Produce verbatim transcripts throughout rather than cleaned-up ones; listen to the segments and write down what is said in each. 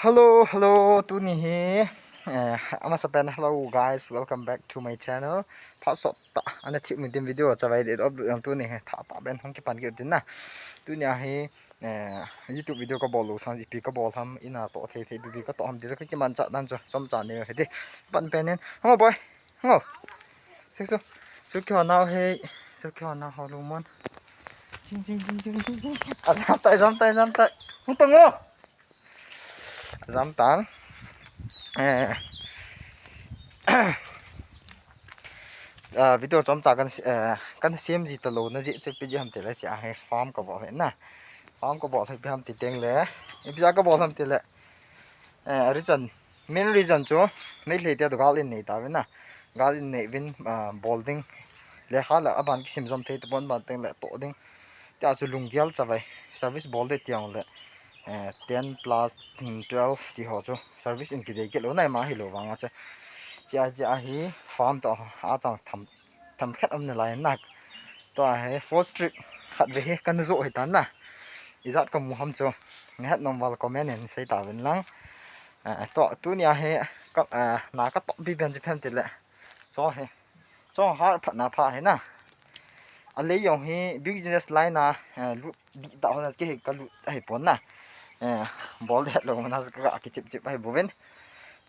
Hello, hello, tuni hi, eh, amasa pen, hello guys, welcome back to my channel. Phat sot tah, ana thip min tin video chavai det up, um, tuni hi, tha tah pen hung kipan kit tin na. Tuni a hi, eh, YouTube video kabol lou sang ipi kabol ham, ina toh thei thei, ipi ipi katoh ham, ti chu kakimanchah dan chu, chomcha nei u hite. Pan pen in, hello boy, hello. Sik su, su kihon nau hei, su kihon nau ho lou mon. Jing, jing, jing, jing, jing, jing. Ajam tai, jam tai, jam tai. Hung tang o. Jam tang. Eh. Ah, video chomcha kan, eh, kan sem ji talou na ji chu ipi ji ham ti le, chia hi farm kabol hi na. Farm kabol hi ipi ham ti teng le. Ipi ja kabol ham ti le. Eh, reason, main reason chu Meitei te toh gal in nei tauvin na. Gal in nei uvin, ah, bol ding. Le hal a aban kisim jom thei tapon, ban teng le toh ding. Tia chu lunggel chavai. Service bol ding tiang le, eh, ten plus, mm, twelve ti ho chu service in kidei kit lou nai ma hilou vang a chu. Chia, chia hi farm toh a chang tham, tham khat um nalai na. Tua hi four strip khat ve hi kana jo hi tan na. Ijat kamu ham chu, nahet nom val comment in sei tauvin lang. Eh, tua, tuni a hi ka, eh, na katoh pi pen chu ipi ham ti le. Cho hi. Cho har phat na pha hi na. A lei jong hi business line a, eh, lut di ta ho na, kei hi kalut ahi pon na. Eh, bol det lou na ka kichip chip ahi bouvin.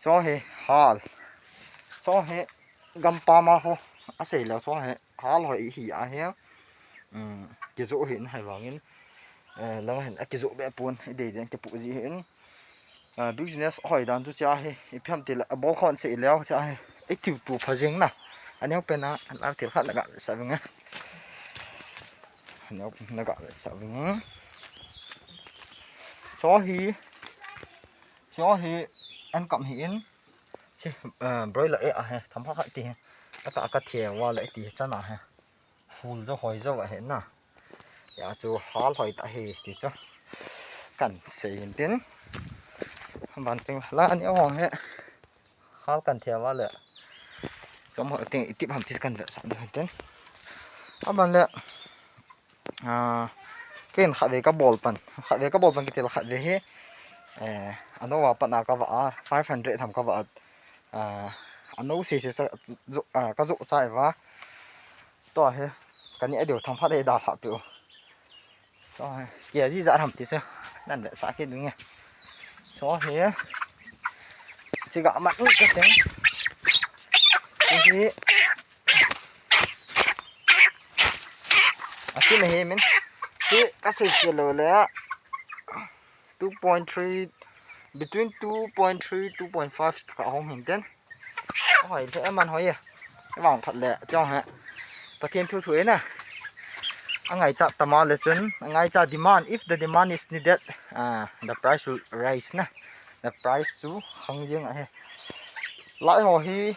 Cho hi hal. Cho hi gampam a ho. Asei lou cho hi hal ho ihi a hi. Um, kijo hi na hai vangin. Eh, lang hin akijo be pon, idei den kipu ji hin. Ah, business hoi dan chu chia hi, ipi ham ti le, abol khon sei leu chia hi, itiu tu pha jing na. Aneo pen a, an ar til khat laga sa ving a. Aneo laga sa ving. Cho hi, cho hi, an kam hi in. Chi, eh, broiler e a hi, tham kha kha ti hi. Aka, aka thia wa le ti chana hi. Full jo hoi jo ahi na. Ya chu hal hoi ta hi ti chu. Kan sei hin tin. Ban ting la ni ong he. Hal kan thia va le. Chom hoi ting itip ham ti kan ve sa hin tin. Aban le. Ah, ken khat ve kabol pan. Khat ve kabol pan kitil khat ve hi. Eh, ano va pan a ka va a, five hundred tham ka va a. Ah, ano se se sa, jo, ah, ka jo chai va. Tua hi, kani a deu tham khat hi dalha peh u. Tua hi, kia ji ja ram ti chu. Nan ve sa ki dung e. Tua hi, chi ga man u ka teng. Chi hi, a ti na hi min. Chi ka sei chi lo le a. Two point three, between two point three, two point five ka hong hin ten. Hoi, le man hoi e. Vang phat le, chong ha. Pathen thu thu e na. A ngaichat tama le chun, a ngaichat demand. If the demand is needed, uh, the price will rise na. The price chu khang jeng ahi. Lai ho hi,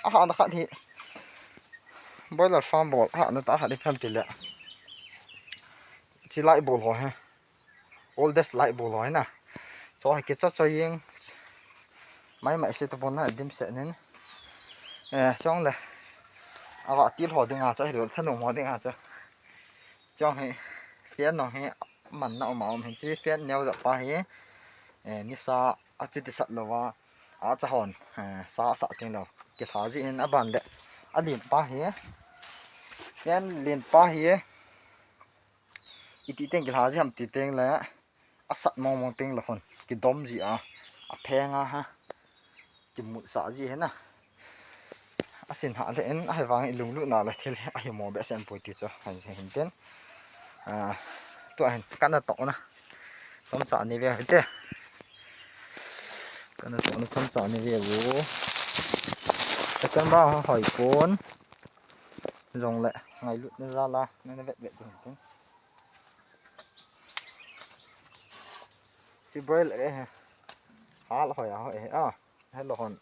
a hana khat hi. Broiler farm bol, a hana ta khat hi tham ti le. Chi lai bol ho he. Oldest lai bol ho he na. Cho hi kicho cho jeng. Mai mai se ta bon na dim se nin. Eh, chong le. Ava til ho ding a cho hi lo thanu mo ding a cho. Chong hi. Fian no hi. Man na um a um hin chi fian neo da pa hi. Eh, nisa a chi ti sat lo va. A cha hon. Eh, sa sa ting lo. Kilha ji in a ban le. A lin pa hi. Fian lin pa hi. Iti teng kilha ji ham ti teng le, a sat mong mong teng le hon, kidom ji a, a pheng a ha, kimut sa ji he na. A sin ha le in, a he vang i lunglut na le thil, a hi mo be sen poi ti cho, han se hin ten. Ah, tua hin, kana to na. Chomcha ni ve hite. Kana to na chomcha ni ve u. Ka kan ba ha hoi kon. Jong le, ngailut na la la, na na vet vet hin ten. Si broiler e he. Hal hoi a hoi e. Ah, hello hon.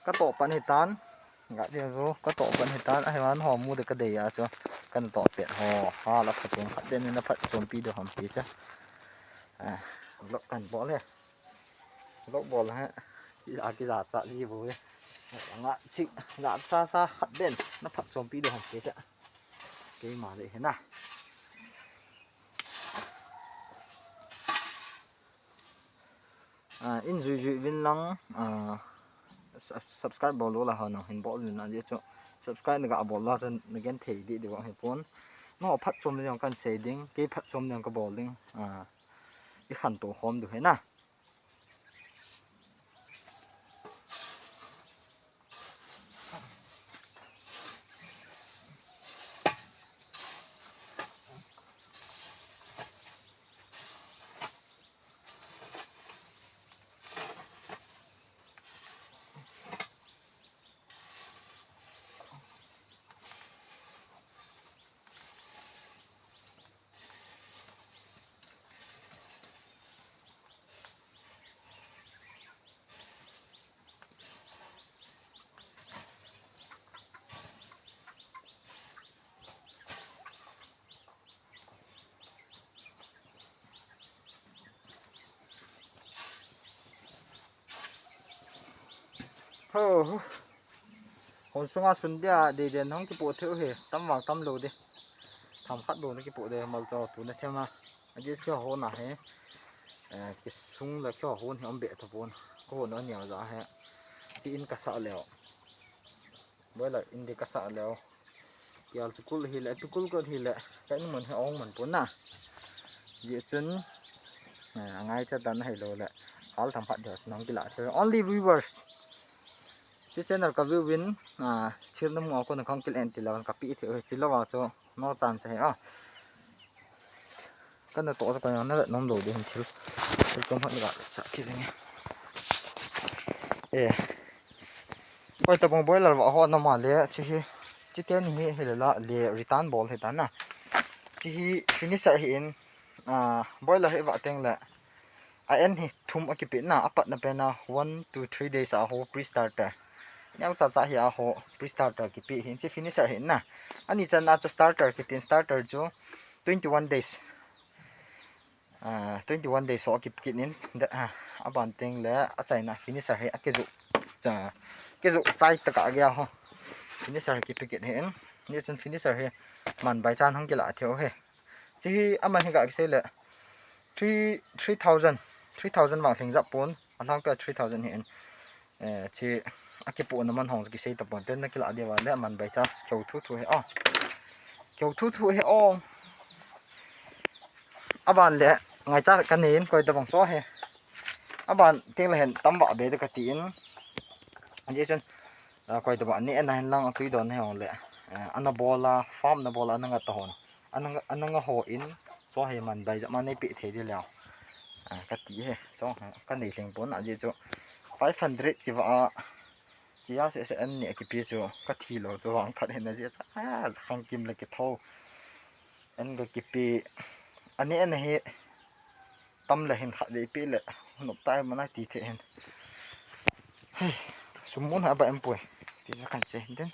Ka to pan hi tan. Ga dia zo, ka to pan hi tan. A he wan ho mu de ka dei a cho. Kan to pe ho. Hal a phat chung khat den na phat chom pi de hom pi cha. Ah, vlog kan bol e. Vlog bol ha. Ki a ki ja cha ji bu e. Nga chi ja sa sa khat den. Na phat chom pi de hom pi cha. Keima le he na. Ah, in jui jui vin lang, ah, sub- subscribe bol lou la ho nang hin bol vin ajeh chu subscribe na ga bol la chun na gen thei di di bang he pon. No phat chom ding kan sei ding, kei phat chom ding ka bol ding. Ah, i khan to khom du he na. Ho, ho. Hon sunga sun dia dei den hong kipoh thei u he, tam vang tam lou de. Tham khat bou na kipoh de, mal chau tu na thema. Ajeh chu kihon a he, eh, kisung la kihon hi um be tho pon. Ko hon a nia ja he. Chi in ka sa leo. Boiler in di ka sa leo. Kial chu kul hi le, tu kul ko hi le. Ka in mun he ong mun pon na. Ye chun, eh, angai cha dan hai lo le. Hal tham khat dia nang kila. Only viewers. Chi channel ka view win, ah, chil nam ngo ko na khong kil en ti lo ka pi thei u he, chi lo wa chu no chan che he, ah. Kana to ka na na nom lo de hin thil. Thil kom hot ga sa ki ding. Eh. Koi tabang boiler va ho na ma le chi hi. Chi te ni hi hi le la le return bol hi ta na. Chi hi finisher hi in, ah, boiler hi va teng le. A en hi thum a kipe na, a patna pen a one to three days a ho pre-starter. Neo cha cha hi a ho pre-starter kipe hi, chi finisher hi na. Ani chan a chu starter kitin, starter chu twenty one days. Ah, twenty one days so a kip kit in, da, ah, a ban teng le a chaina finisher hi a kizu. Cha, kizu chai ta ka ge a ho. Finisher hi kipe kit hi in. Ni chun finisher hi man bai chan hong kila thei u he. Chi hi aman hi ga kisei le three, three thousand, three thousand vang thing jap pon, a lang pe three thousand hi in. Eh, chi a kipoh na man hong kisei ta pon, ten na kila dia va le man bai cha, keu thu thu he, oh. Keu thu thu he, oh. A ban le, ngai cha ka nei in, koi tabang cho he. A ban teng le hen tam va be de ka ti in. Ajeh chun, ah, koi tabang ne na hen lang a tui don he hong le. Eh, ana bol a, farm na bol a, ana nga ta hon. Ana nga, ana nga ho in, cho he man bai ja ma nei pe thei di leo. Ah, ka ti he, cho ka nei leng pon ajeh chu. Five hundred ki va a, chi a se se an ni a kipe chu, ka thi lo chu vang phat he na jeh cha. Ah, khang kim le ki tho. An ga kipe. Ani an hi tam le hin khat vei pe le. Nop tai mana ti the hin. Hei, sum mun ha ba em poi. Ti sa kan che den.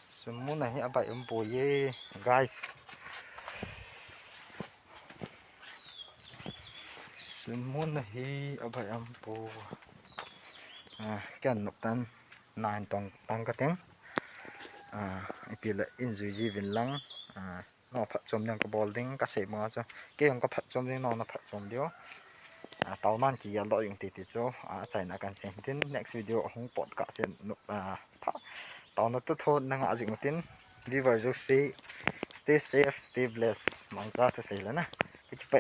Sum mun hi a ba em poi ye, guys. Sum mun hi a ba em poi. Ah, kan nop tan. Nine tong tang ka teng. Ah, ipi le in jui ji vin lang. Ah, no phat chom ding ka bol ding ka sei ma chu. Kei hung ka phat chom ding, no na phat chom diu. Ah, tau man ki ya lo yung ti ti chu. Ah, chaina kan sei tin next video hung pot ka sen no. Ah, tha. Tau na tu tho na nga jing tin. Viewers, you see, stay safe, stay blessed. Mang ka tu sei le na. Ki pa.